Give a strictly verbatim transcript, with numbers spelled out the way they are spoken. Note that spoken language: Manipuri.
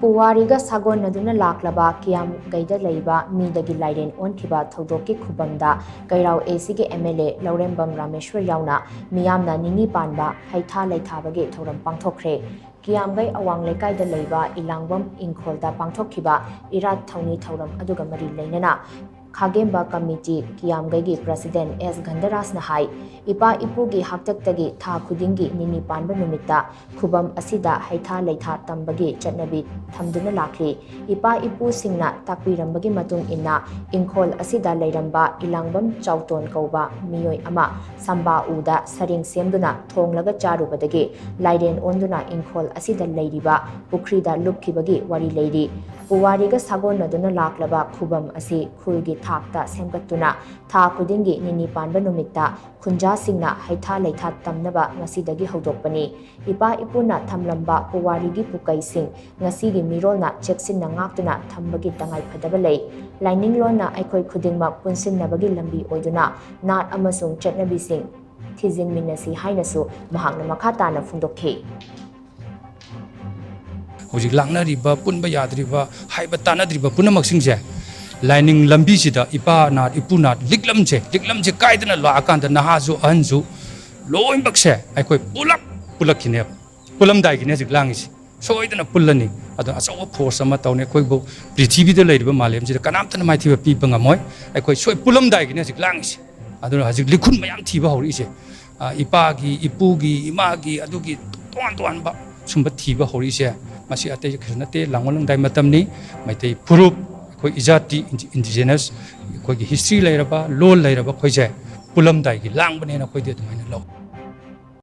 ꯄꯨꯋꯥꯔꯤꯒ ꯁꯥꯒꯣꯟꯅꯗꯨꯅ ꯂꯥꯛꯂꯕ ꯀꯤꯌꯥꯝꯒꯩꯗ ꯂꯩꯕ ꯃꯤꯗꯒꯤ ꯂꯥꯏꯔꯦꯟ ꯑꯣꯟꯈꯤꯕ ꯊꯧꯗꯣꯛꯀꯤ ꯈꯨꯕꯝꯗ ꯀꯩꯔꯥꯎ ꯑꯦꯁꯤꯒꯤ ꯑꯦꯝ ꯑꯦꯜ ꯑꯦ ꯂꯧꯔꯦꯝꯕꯝ ꯔꯥꯃꯦꯁ꯭ꯋꯔ ꯌꯥꯎꯅ ꯃꯤꯌꯥꯝꯅ ꯅꯤꯅꯤ ꯄꯥꯟꯕ ꯍꯩꯊꯥ ꯂꯩꯊꯥꯕꯒꯤ ꯊꯧꯔꯝ ꯄꯥꯡꯊꯣꯛꯈ꯭ꯔꯦ꯫ ꯀꯤꯌꯥꯝꯒꯩ ꯑꯋꯥꯡ ꯂꯩꯀꯥꯏꯗ ꯂꯩꯕ ꯏꯂꯥꯡꯕꯝ ꯏꯪꯈꯣꯜꯗ ꯄꯥꯡꯊꯣꯛꯈꯤꯕ ꯏꯔꯥꯠ ꯊꯧꯅꯤ ꯊꯧꯔꯝ ꯑꯗꯨꯒ ꯃꯔꯤ ꯂꯩꯅꯅ ꯈꯥꯒꯦꯝꯕ ꯀꯃꯤꯇꯤ ꯀꯤꯌꯥꯝꯒꯩꯒꯤ ꯄ꯭ꯔꯁꯤꯗꯦꯟ ꯑꯦꯁ ꯒꯟꯙꯔꯥꯖꯅ ꯍꯥꯏ, ꯏꯄꯥ ꯏꯄꯨꯒꯤ ꯍꯥꯛꯇꯛꯇꯒꯤ ꯊꯥ ꯈꯨꯗꯤꯡꯒꯤ ꯅꯤꯅꯤ ꯄꯥꯟꯕ ꯅꯨꯃꯤꯠꯇ ꯈꯨꯕꯝ ꯑꯁꯤꯗ ꯍꯩꯊꯥ ꯂꯩꯊꯥ ꯇꯝꯕꯒꯤ ꯆꯠꯅꯕꯤ ꯊꯝꯗꯨꯅ ꯂꯥꯛꯂꯤ꯫ ꯏꯄꯥ ꯏꯄꯨꯁꯤꯡꯅ ꯇꯥꯛꯄꯤꯔꯝꯕꯒꯤ ꯃꯇꯨꯡ ꯏꯟꯅ ꯏꯪꯈꯣꯜ ꯑꯁꯤꯗ ꯂꯩꯔꯝꯕ ꯏꯂꯥꯡꯕꯝ ꯆꯥꯎꯇꯣꯟ ꯀꯧꯕ ꯃꯤꯑꯣꯏ ꯑꯃ ꯁꯝꯕꯥ ꯎꯗ ꯁꯔꯦꯡ ꯁꯦꯝꯗꯨꯅ ꯊꯣꯡꯂꯒ ꯆꯥꯔꯨꯕꯗꯒꯤ ꯂꯥꯏꯔꯦꯟ ꯑꯣꯟꯗꯨꯅ ꯏꯪꯈꯣꯜ ꯑꯁꯤꯗ ꯂꯩꯔꯤꯕ ꯄꯨꯈ꯭ꯔꯤꯗ ꯂꯨꯞꯈꯤꯕꯒꯤ ꯋꯥꯔꯤ ꯂꯩꯔꯤ꯫ ꯄꯨꯋꯥꯔꯤꯒ ꯁꯥꯒꯣꯟꯅꯗꯨꯅ ꯂꯥꯛꯂꯕ ꯈꯨꯕꯝ ꯑꯁꯤ ꯈꯨꯜꯒꯤ ꯊꯥꯛꯇ ꯁꯦꯝꯒꯠꯇꯨꯅ ꯊꯥ ꯈꯨꯗꯤꯡꯒꯤ ꯅꯤꯅꯤ ꯄꯥꯟꯕ ꯅꯨꯃꯤꯠꯇ ꯈꯨꯟꯖꯥꯁꯤꯡꯅ ꯍꯩꯊꯥ ꯂꯩꯊꯥ ꯇꯝꯅꯕ ꯉꯁꯤꯗꯒꯤ ꯍꯧꯗꯣꯛꯄꯅꯤ꯫ ꯏꯄꯥ ꯏꯄꯨꯅ ꯊꯝꯂꯝꯕ ꯄꯨꯋꯥꯔꯤꯒꯤ ꯄꯨꯀꯩꯁꯤꯡ ꯉꯁꯤꯒꯤ ꯃꯤꯔꯣꯜꯅ ꯆꯦꯛꯁꯤꯟꯅ ꯉꯥꯛꯇꯨꯅ ꯊꯝꯕꯒꯤ ꯇꯉꯥꯏꯐꯗꯕ ꯂꯩ꯫ ꯂꯥꯏꯅꯤꯡꯂꯣꯟꯅ ꯑꯩꯈꯣꯏ ꯈꯨꯗꯤꯡꯃꯛ ꯄꯨꯟꯁꯤꯟꯅꯕꯒꯤ ꯂꯝꯕꯤ ꯑꯣꯏꯗꯨꯅ ꯅꯥꯠ ꯑꯃꯁꯨꯡ ꯆꯠꯅꯕꯤꯁꯤꯡ ꯊꯤꯖꯤꯟꯃꯤꯟꯅꯁꯤ ꯍꯥꯏꯅꯁꯨ ꯃꯍꯥꯛꯅ ꯃꯈꯥ ꯇꯥꯅ ꯐꯣꯡꯗꯣꯛꯈꯤ꯫ ꯍꯧꯖꯤꯛ ꯂꯥꯛꯅꯔꯤꯕ, ꯄꯨꯟꯕ ꯌꯥꯗ꯭ꯔꯤꯕ, ꯍꯥꯏꯕ ꯇꯥꯅꯗ꯭ꯔꯤꯕ ꯄꯨꯝꯅꯃꯛꯁꯤꯡꯁꯦ ꯂꯥꯏꯅꯤꯡ ꯂꯝꯕꯤꯁꯤꯗ ꯏꯄꯥ ꯅꯥꯠ, ꯏꯄꯨ ꯅꯥꯠ, ꯂꯤꯛꯂꯝꯁꯦ, ꯂꯤꯛꯂꯝꯁꯦ ꯀꯥꯏꯗꯅ ꯂꯥꯛꯑꯀꯥꯟꯗ ꯅꯍꯥꯁꯨ ꯑꯍꯟꯁꯨ ꯂꯣꯏꯅꯃꯛꯁꯦ ꯑꯩꯈꯣꯏ ꯄꯨꯂꯞ ꯄꯨꯜꯂꯛꯈꯤꯅꯦꯕ꯫ ꯄꯨꯜꯂꯝꯗꯥꯏꯒꯤꯅꯦ ꯍꯧꯖꯤꯛ ꯂꯥꯡꯉꯤꯁꯦ꯫ ꯁꯣꯏꯗꯅ ꯄꯨꯜꯂꯅꯤ꯫ ꯑꯗꯨꯅ ꯑꯆꯧꯕ ꯐꯣꯔꯁ ꯑꯃ ꯇꯧꯅꯤ꯫ ꯑꯩꯈꯣꯏꯕꯨ ꯄ꯭ꯔꯤꯊꯤꯕꯤꯗ ꯂꯩꯔꯤꯕ ꯃꯥꯂꯦꯝꯁꯤꯗ ꯀꯅꯥꯝꯇꯅ ꯃꯥꯏꯊꯤꯕ ꯄꯤꯕ ꯉꯝꯃꯣꯏ꯫ ꯑꯩꯈꯣꯏ ꯁꯣꯏ ꯄꯨꯜꯂꯝꯗꯥꯏꯒꯤꯅꯦ ꯍꯧꯖꯤꯛ ꯂꯥꯡꯉꯤꯁꯦ꯫ ꯑꯗꯨꯅ ꯍꯧꯖꯤꯛ ꯂꯤꯈꯨꯟ ꯃꯌꯥꯝ ꯊꯤꯕ ꯍꯧꯔꯛꯏꯁꯦ꯫ ꯑ, ꯏꯄꯥꯒꯤ, ꯏꯄꯨꯒꯤ, ꯏꯃꯥꯒꯤ, ꯑꯗꯨꯒꯤ ꯇꯣꯉꯥꯟ ꯇꯣꯉꯥꯟꯕ ꯁꯨꯝꯕ ꯊꯤꯕ ꯍꯧꯔꯛꯏꯁꯦ꯫ ꯃꯁꯤ ꯑꯇꯩ ꯀꯩꯁꯨ ꯅꯠꯇꯦ, ꯂꯥꯡꯑꯣꯜ ꯂꯪꯗꯥꯏ ꯃꯇꯝꯅꯤ꯫ ꯃꯩꯇꯩ ꯐꯨꯔꯨꯞ, ꯑꯩꯈꯣꯏ ꯏꯖꯥꯇꯤ, ꯏꯟꯗꯤ-, ꯏꯟꯗꯤꯖꯤꯅꯁ, ꯑꯩꯈꯣꯏꯒꯤ ꯍꯤꯁꯇ꯭ꯔꯤ ꯂꯩꯔꯕ, ꯂꯣꯜ ꯂꯩꯔꯕ ꯑꯩꯈꯣꯏꯁꯦ ꯄꯨꯜꯂꯝꯗꯥꯏꯒꯤ ꯂꯥꯡꯕꯅꯦꯅ ꯑꯩꯈꯣꯏꯗꯤ ꯑꯗꯨꯃꯥꯏꯅ ꯂꯧ꯫